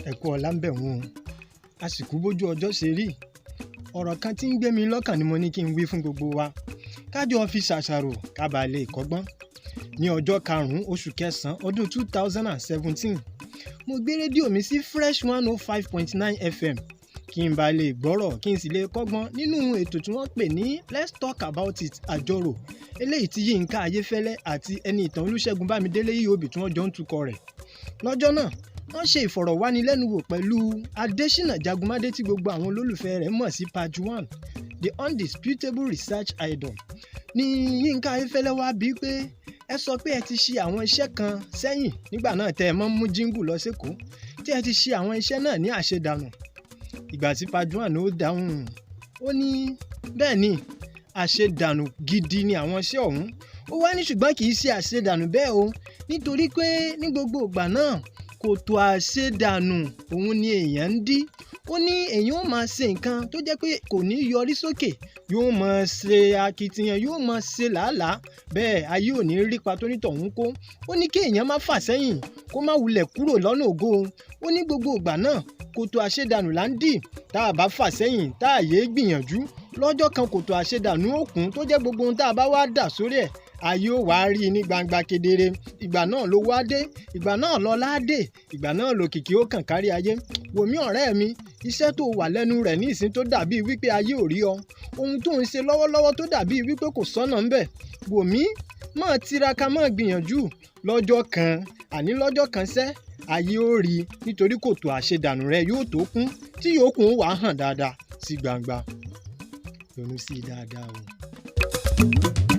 Ẹ kú ọlá ń bẹ̀ wọ́n o. Àsìkò bójú ọjọ́ ṣe rí. Ọ̀rọ̀ kan tí ń gbé mi lọ́kàn ni mo ní kí n wí fún gbogbo wa. Ká jọ fi ṣàṣàrò ká bàa lè kọ́gbọ́n. Ní ọjọ́ karùn-ún oṣù kẹsàn-án ọdún 2017, mo gbé rédíò mi sí Fresh 105.9 FM kí n bá lè gbọ́rọ̀ kí n sì lè kọ́gbọ́n nínú ètò tí wọ́n pè ní Let's Talk About It àjọrò eléyìí tí Yínká Ayéfẹ́lẹ́ àti Ẹniìtàn Olúṣẹ́gun Bámidélé Ìyóbì tí wọ́n jọ ń tukọ̀ rẹ̀. Lọ́jọ́ náà, wọ́n ṣe ìfọ̀rọ̀wánilẹ́nuwò pẹ̀lú Adésínà Jagunmádé tí gbogbo àwọn olólùfẹ́ rẹ̀ mọ̀ sí Pajwan, the undisputable research idol. Ní Yínká Ayéfẹ́lẹ́ wá bíi pé ẹ sọ pé ẹ ti ṣe àwọn iṣẹ́ kan sẹ́yìn nígbà náà tẹ́ ẹ mọ́ mú jíngù lọ sékòó, tí ẹ ti ṣe àwọn iṣẹ́ náà ní àṣedànù. Ìgbà tí Pajwan ó dáhùn, ó ní bẹ́ẹ̀ ni, àṣedànù gidi ni àwọn iṣẹ́ ọ̀hún. Ó wá ní ṣùgbọ́n kì í ṣe àṣedànù bẹ́ẹ̀ o, nítorí pé ní gbogbo ìgbà náà kòtò àṣedànù òun ni èèyàn ń dí. Ó ní èèyàn ó máa ṣe nǹkan tó jẹ́ pé kò ní yọrí sókè, yóò máa ṣe akitiyan, yóò máa ṣe làálàá, bẹ́ẹ̀ ayé ò ní rípa tó nítọ̀hún kó. Ó ní kí èèyàn má fà sẹ́yìn, kó má wulẹ̀ kúrò lọ́nà ògo. Ó ní gbogbo ìgbà náà kòtò àṣedànù là ń dì, tá a bá fà sẹ́yìn tá a yéé gbìyànjú. Lọ́jọ́ kan kòtò àṣedànù ó kún tó jẹ́ gbogbo ohun tá a bá wá dà sórí ẹ̀, ayé ó wá rí i ní gbangba kedere. Ìgbà náà ló wá dé, ìgbà náà lọ́lá dé, ìgbà náà lòkìkí ó kàn kárí ayé. Wòmí ọ̀rẹ́ mi, iṣẹ́ tó wà lẹ́nu rẹ̀ ní ìsín tó dàbí wípé ayé ò rí ọ, ohun tó ń ṣe lọ́wọ́lọ́wọ́ tó dàbí wípé kò sọ́nà ńbẹ̀. Wòmí, máa tiraka, máa gbìyànjú. Lọ́jọ́ kan, àní lọ́jọ́ kan sẹ́, ayé ó rí i nítorí kòtò àṣedànù rẹ yóò tó kún tí yòókù ó wá hàn dáadáa sí gbangba. Ronú sí i dáadáa o.